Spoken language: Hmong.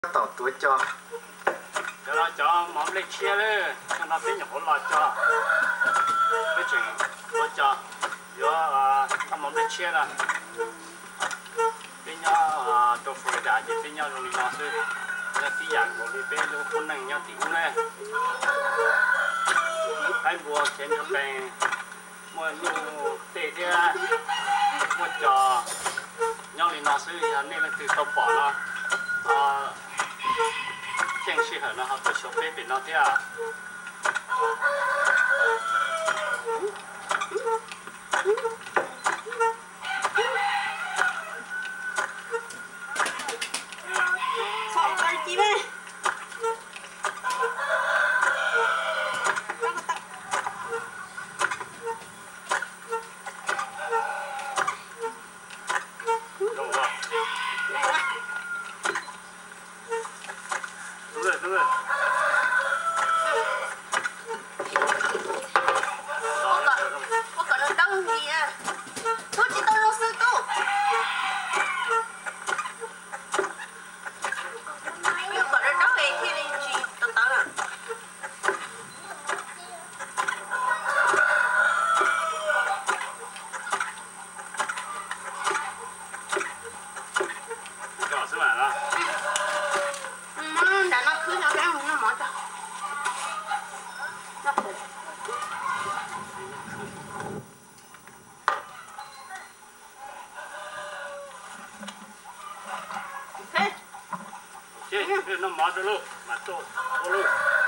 Tab tom tuav cos. Cov no cov mov nplej tshiab lawm, no peb nyuam qhuav los cos. Peb tseem tuav cos, yuav noj mov nplej tshiab no. Peb nyob rau Florida ces peb nyob zoo li no xwb, nyob tib yam nkaus li peb lub qub neej nyob tim ub ne. Qaib npua khiav nrov qees, muaj nyuj tej thiab, muaj cos nyob li no xwb. Yog nej leej twg tau pom no, cheej sij hawm no ho tuaj xyuas peb pem no thiab. Ua kom nws dawb ntsis, ua tsis tau zoo xwb tub. Ua kom nws dawb es thiaj li tsis tawv tawv na. Nram no khwb no, noj mov tso. Noj mov rau lauj, mas tuaj ua lauj.